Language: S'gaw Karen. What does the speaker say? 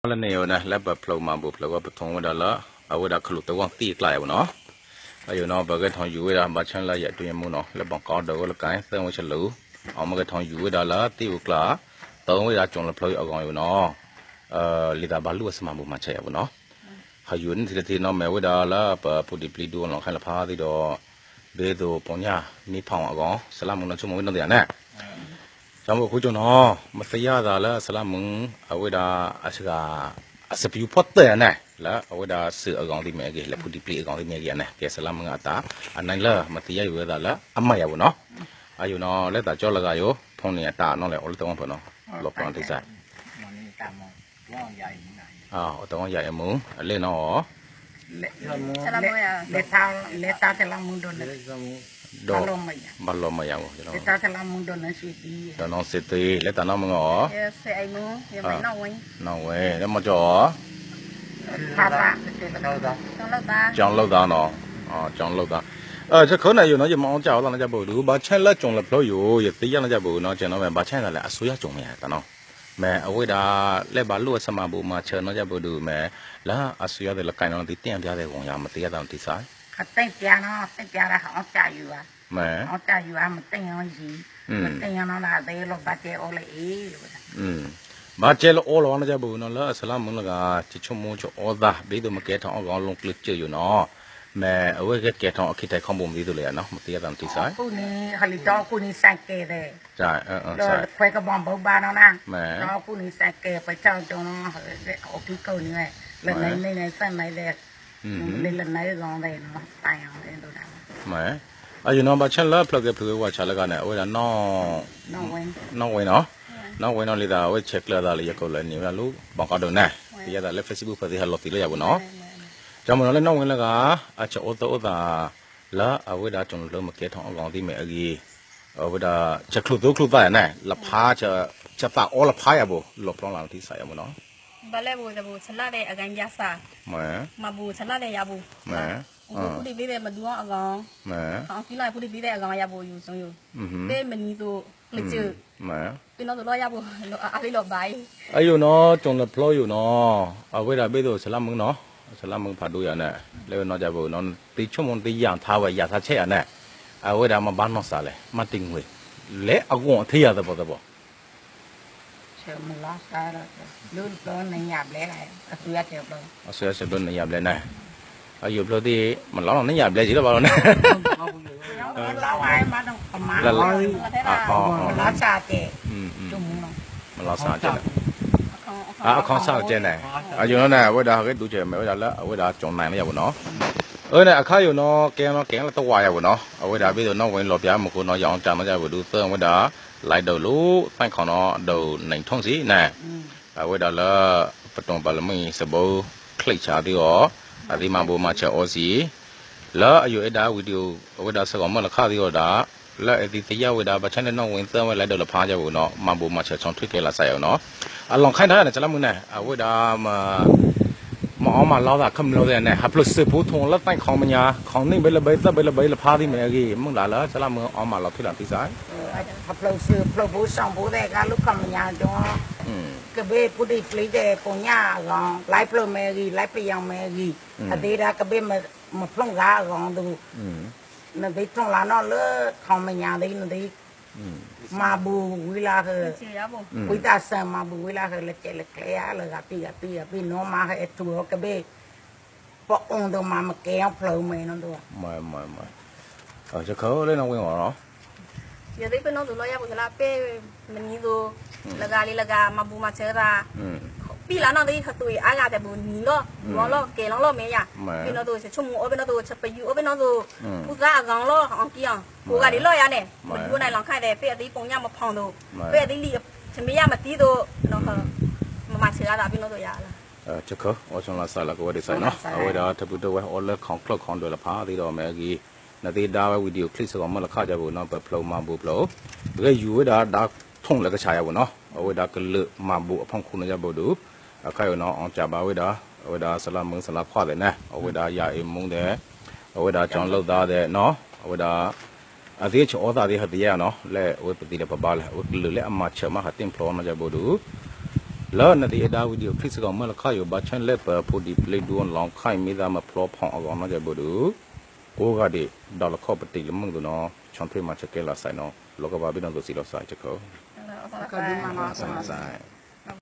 လၢန့ၣ်အံၤန့ၣ် လၢပဖျိမၤဘူၣ်ဖျိးဝဲပထူဝဲဒၣ်လၢ အဝဲဒၣ်ခလူးသဝီသံအကျါအံၤပူၤနီၤ, အယိာ်နီၤ ပဂဲၤထီၣ်ယူၤဝဲဒၣ် ဘၣ်ဆၣ်လၢယအဲၣ်တူၢ်ယမိၢ်နီၤ လၢဘီကီဒိၣ်ဝဲလၢကါ သၢဝဲဆလူး, အမ့ၢ်ဂဲၤထီၣ်ယူၤဝဲဒၣ်လၢသံအူကျါ, သၢဝဲဒၣ်ကၠိလၢဖျိအဂီၢ်အံၤပူၤနီၤ, လံာ်သးဘၣ်လိၣ်အစမၤဘူၣ်မၤဆဲးယၤပူၤနီၤ, ဟးယူၤန့ၣ်ထံၣ်တထံၣ်နီၤ မ့ၢ်ဝဲဒၣ်လၢပပူၤဒံးပျံၤဒူအလီၢ်ခဲလၢာ်ဖးဒ်ဒီး ဘ့သိးပီညၣ်မံဖီၣ်အဂီၢ် စလၢမုၢ်နီၢ်ဆိကမိၣ်ဝဲနီၢ်သ့ၣ်ဧါန့ၣ် ကၠီမုၢ်ခိကၠိနီၤ, မ့ၢ်သ့ၣ်ညါသးလၢအစလၢမုၢ် အဝဲဒၣ်အစှၤ အစပယူးဖီၣ်တၢၢ်ယၤန့ၣ် လၢအဝဲဒၣ်စၢၤအဂီၢ်သ့ၣ်မ့ၢ်အဂ့ၤ လၢပူၤဒံးပျံၤအဂီၢ်သ့ၣ်မ့ၢ်အဂ့ၤန့ၣ် ကဲစလၢမုၢ်အတၢ် အနၢ်လၢမ့ၢ်သ့ၣ်ညါယူၤဝဲသးလၢအမၤယၤပူၤနီၤ, အယိာ်နီၤ လၢတၢ်ကၠီလၢဂၤယိၤ ဖိန့ၣ်အတၢ်နီၣ်လဲၣ် အိၣ်လၢတဝီဖျၢၣ်နီၤ လီၤပျီထံစး အိၣ်တဝီယၤအံၤမူ အလဲၣ်နီၤအီၤ လဲၤတၢ်တလးမူဒိၣ်န့ၣ် ဒီး ဘၣ်လီၤမၢ်ယၤမူ ဒီးနီၢ်စ့တ့ လဲၤတၢ်နီၢ်မုၢ်အီၤ နီၢ်ဝဲ လၢမီၢ်ကၠီအီၤ ကၠီလိာ်သးနီၤ ကၠီလိာ်သး ဆၢခၢန့ၣ်ယိာ်နီၤ ယမၤအီၣ်ကၢ်အီၤလီၤနီၢ်ကၠၢ်ဘိၣ်ဒုး ဘၣ်ဆၣ်လၢကၠိလၢဖျိယိၤ ယသ့ၣ်ညါနီၢ်ကၠၢ်ဘိၣ်နီၤ ကဲနီၤ မ့ၢ်ဘၣ်ဆၣ်သးလဲၣ် အစိယါကၠိမ့ၢ်တၢ်နီၤ မ့ၢ်အဝဲဒၣ် လၢဘၣ်လိၣ်အစမၤဘူၣ်မၤဆၢနီၢ်ကၠၢ်ဘိၣ်ဒုး မ့ၢ်လၢအစိယါသ့ၣ်လၢကါနီၤ သုတ့ၢ်အဘျါသ့ၣ်ဂီၤယၤ မ့ၢ်သ့ၣ်ညါသးထံစး အတ့ၢ်ပျါနီၤ တ့ၢ်ပျါလၢဟးအီၣ်ကၢ်ယိၤဧါ မ့ၢ် အီၣ်ကၢ်ယိၤဧါ မ့ၢ်တ့ၢ်အီၤယံၤ မ့ၢ်တ့ၢ်အီၤနီၤ လၢအသ့လီၤဘၣ်ကဲအိၣ်လၢအံၤ ဘၣ်ကဲလၢအီလီၤဝဲနီၢ်ကၠၢ်ဘိၣ်နီၤ လၢအစလၢမုၢ်လၢဂၤ ကဆိကမိၣ်ဆိအီသး ဒ်သိးမ့ၢ်ကဲထီၣ်အီၣ်ဂီၤလိၤကျၢၤစၢၤယိာ်နီၤ မ့ၢ်အဝဲကဲကဲထီၣ်အခ့တၢ်ခီဘိၣ်မံၤဒ်သိးလၢယၤနီၤ မ့ၢ်သ့ၣ်ညါသးထံစး အီၣ်ကူၣ်န့ၣ် ဟးလံၤတီအီၣ်ကူၣ်န့ၣ် စဲးကဲးသဲး လၢခွဲကဘီဘိဘၣ်နီၤနၤ တီအီၣ်ကူၣ်န့ၣ် စဲးကဲး ပှဲၤထီၣ်ကၠိနီၤ အိၣ်ကံၢ်ကိၢ်န့ၣ်ဝဲ လၢနၤန့ၣ်နၤသၢနၤသဲး လၢလၢနၤဂီၤသဲးနီၤ တၢ်ယၤဒိၣ်ဒၣ် မ့ၢ် အယိာ်နီၤ ဘၣ်ဆၣ်လၢဖျၢၣ်ကဲဖျၢၣ်ဝဲဝဲဆၣ်လၢဂၤန့ၣ် အဝဲဒၣ် နီၢ်ဝဲနီၤ နီၢ်ဝဲနီၤလံသး အဝဲဆဲးကျၢသးလၢယကိးလၢနံၤဝဲဒၣ်လၢ ဘီကီဒိၣ်န့ၣ် သ့ၣ်ညါသးလၢ Facebook ဖဲသ့ၣ်ဟးလီၤသံးလၢယၤပူၤနီၤ ကၠီမုၢ်နီၤလၢနီၢ်ဝဲလၢဂၤ အဆၢအိၣ်သၢအိၣ်သး လၢအဝဲဒၣ်ကၠိလၢဖျိမ့ၢ်ကဲထီၣ်အီၣ်ဂီၤသ့ၣ်မ့ၢ်အဂ့ၤ အဝဲဒၣ် ဆဲးချိၣ်သူချိၣ်သးယၤန့ၣ် လၢဖး ဆဲးသးအီလၢဖးယၤပူၤ လီၤပျီလၢထံစးယၤပူၤနီၤ ဘၣ်လဲၣ်ပူၤတပူၤ ဆလၢ်ဒဲးအဂၤညါစၢ် မၤဘူၣ်ဆလၢ်ဒဲးယၤပူၤ ပူၤဒံးဘ့ၣ်သဲးမဒူအီၣ်အဂီၢ် အီၣ်ကံၢ်လီၤပူၤဒံးဘ့ၣ်သဲးအဂီၢ်ယၤပူၤ ယူၤစိယူၤ ဘ့ၣ်မနံၤသိး ကျၢၤစၢၤ ပ့ၤနီၣ်သိးလီၤယၤပူၤ အါလံလီၤဘၣ်အံၤ အယိာ်နီၤ ကၠိလၢဖျိယိာ်နီၤ အဝဲဒၣ်ဘ့ၣ်သိးဆလၢမုၢ်နီၤ ဆလၢမုၢ်ဖးဒိၣ်ယၤန့ၣ် လၢနီၢ်ကၠၢ်ဘိၣ်နီၤ သ့ဆိကမိၣ်သ့ယၤထါဝဲယၤထါဆဲးယၤန့ၣ် အဝဲဒၣ်မ့ၢ်ဘၣ်နီၢ်စၢ်လဲၣ် မ့ၢ်တ့ၢ်ငွေ လဲၤအဂီၢ်အထံယၤသပှၢ်သပှၢ် ဆဲးမလီၤစၢ်ဒီး ဒုးတဖျိန့ၣ်ယၤဘျဲၣ်လၢ အသူယၤဆဲးဘျီ အသူယၤဆဲးဘျီန့ၣ်ယၤဘျဲၣ်န့ၣ် အယိာ်ဖျိသ့ၣ် မလီၤနီၤန့ၣ်ယၤဘျဲၣ်က့ၤလၢၤဘၣ်လီၤန့ၣ် လီၤဝဲမးဒီး မလီၤစၢ်ကဲး မလီၤစၢ်ကဲးန့ၣ် အခီၣ်ဆၣ်ကဲးန့ၣ် အယိာ်နီၤန့ၣ် အဝဲဒၣ်ဟဲက့ၤဒူကဲးမ့ၢ်ဝဲဒၣ်လၢအဝဲဒၣ်ကၠိနၤန့ၣ်ယၤပူၤနီၤ အၢန့ၣ် အခါယိာ်နီၤ ကဲနီၤကဲလၢတဝာ်ယၤပူၤနီၤ အဝဲဒၣ်ဘ့ၣ်သိးနီၢ်ဝဲလီၤပျၢ်မူခိၣ်နီၤ ယၤအီၣ်ကၢ်နီၤယၤပူၤဒုး သၢဝဲဒၣ် လၢဒိၣ်လိာ် သဲခီနီၤ ဒိၣ်န့ၣ်ထီၣ်စံးန့ၣ် အဝဲဒၣ်လၢ ပတိၢ်ပာ်လၢမုၢ်စဘိ ချံၣ်ဆးသ့ၣ်အီၤ အသ့မၤဘူၣ်မၤဆဲးအီၤစံး လၢအယိာ်အဲၣ်ဒၣ် video အဝဲဒၣ်စ့ၢ်ကီးမုၢ်လၢခါသ့ၣ်အီၤဒၣ် လၢအသ့သ့ၣ်ညါဝဲဒၣ် ဘၣ်ဆၣ်န့ၣ်နီၢ်ဝဲသၢဝဲလၢဒိၣ်လၢဖးယၤပူၤနီၤ မၤဘူၣ်မၤဆဲးဆီၣ်ထွဲကဲလၢစးယၤပူၤနီၤ အလီၢ်ခါတၢ်န့ၣ် ကလၢမုၢ်န့ၣ် အဝဲဒၣ် မၤအီၣ်မၤလီသးခမျိသ့ၣ်န့ၣ် ဟးဖျိးစၢၤဖိထိၣ်လၢသဲခီမညါ ခီနံၣ်ဘဲလၢဘဲသၢဘဲလၢဘဲလၢဖးသ့ၣ်မ့ၢ်အဂ့ၤ မုၢ်လၢ်လၢ ကလၢမုၢ်အီၣ်မၤလီၤထွဲလီၤထံစး ဟးဖျိးစၢၤဖျိးဖိစီၤဖိသ့ၣ်ဂၤလၢခီမညါကၠီ ကဘ့ၣ်ပူၤဒံးပျံၤသ့ၣ်ပီညၣ်အဂီၢ် လၢဖျိးမ့ၢ်အဂ့ၤ လၢပယီၤမ့ၢ်အဂ့ၤ အသ့ဒၣ်ကဘ့ၣ်မဖျိးဂၤအဂီၢ်ဒုး နသ့ထီၣ်လၢနီၢ်လၢခီမညါသ့ၣ် နသ့ မၤဘူၣ်ဝံၤလၢဟၢ ဝံသးစၢ်မၤဘူၣ်ဝံၤလၢဟၢ လၢကဲလၢကျဲဧါလၢဂၤပံဂၤပံဂၤပံနီၢ်မၤဟဲထူအီၤကဘ့ၣ် ပအိၣ်ဒီးမၤမကဲအီၤဖျိးမ့ၢ်နီၢ်ဒိၣ် မ့ၢ် မ့ၢ် မ့ၢ် ဆၢခၢလၢနီၢ်ဝဲမ့ၢ်နီၤ ယသ့ၣ်ပနီၣ်သိးလီၤယၤပူၤသလၢပ့ၢ်မနံၤသိး လၢဂၤလံလၢဂၤမၤဘူၣ်မၤဆဲးသး ပံၣ်လၢနီၢ်သ့ၣ်ဟသူအံၤအါဂၤတဲာ်ပူၤနံၤလီၤ ဝီလီၤကဲလီၤလီၤမ့ၢ်ယၤ ပ့ၢ်နီၣ်သိး ဆဆိကမိၣ်အိၣ်ပ့ၢ်နီၣ်သိး ဆပယူၤအိၣ်ပ့ၢ်နီၣ်သိး ဖိသၣ်အဂီၢ်လီၤ အီၣ်ကံၢ်အီၤ ကိးဂၤဒဲးလီၤယၤန့ၣ် မဒူန့ၣ်လီၤခါတဲ ပ့ၢ်အသ့ၣ်ပီညၣ်မဖီၣ်သိး ပ့ၢ်အသ့ၣ်လံ ဆမ့ၢ်ယၤမတံသိး မမၤဆဲးအသးပ့ၢ်နီၣ်သိးယၤလီၤ ဆၢခၢ အိၣ်ဆိးလီၤစးလၢကဝဲဒ်စးနီၤ အဝဲဒၣ်ထၢဖုထၢဝဲအိၣ်လၢခီၣ်ချၢၣ်ခီၣ်ဒွဲၣ်လၢဖးသ့ၣ်ဒီးမ့ၢ်အဂ့ၤ နသ့ဒၣ်ဝဲ video clip စ့ၢ်ကီးမုၢ်လၢခါယၤပူၤနီၤ ပဖျိးမၤဘူၣ်ဖျိး ဂဲၤယူၤဝဲဒၣ်ဒါထိၣ်လၢကဆးယၤပူၤနီၤ အဝဲဒၣ်ကလုာ်မၤဘူၣ်အဖီခိၣ်န့ၣ်ယၤပူၤဒုး အခါအံၤနီၤ အီၣ်ကၢ်ဘၣ်ဝဲဒၣ် အဝဲဒၣ်စလၢမုၢ်စလၢဖီၣ်သ့ၣ်န့ၣ် အဝဲဒၣ်ယၤအံၤမူသ့ၣ် အဝဲဒၣ်ကၠီလိာ်သးသ့ၣ်နီၤ အဝဲဒၣ် အသ့ၣ်ဆၢအီၣ်သးသ့ၣ်ဟဲသ့ၣ်ယၤနီၤ လၢအဝဲပသံဒီးပဘါလဲၣ် အဝဲကလုာ်လၢအမၤဆၢမၤဟးတ့ၢ်ဖျိးနီၤယၤပူၤဒုး လၢနဒံးအဒါဝံၤဒံး အိၣ်ချံစ့ၢ်ကီး မၢလီၤခါယိာ် ဘၣ်ဆၣ်လၢပဖိဒံးပျ့ဒူအလီၤခါအံၤ မ့ၢ်သးမၢဖျီဖီၣ်အဂီၢ်နီတဘိဒုး ကိးဂၤဒဲး ဒီးလီခီၣ်ပတံာ်လၢမုၢ်ကဒိၣ်နီၤ ဆီၣ်ထွဲမၤဆၢကဲလီၤစဲးနီၤ လီၤကဘၣ်ဘ့ၣ်နီၣ်သိးစံးလီၤစဲးတခီ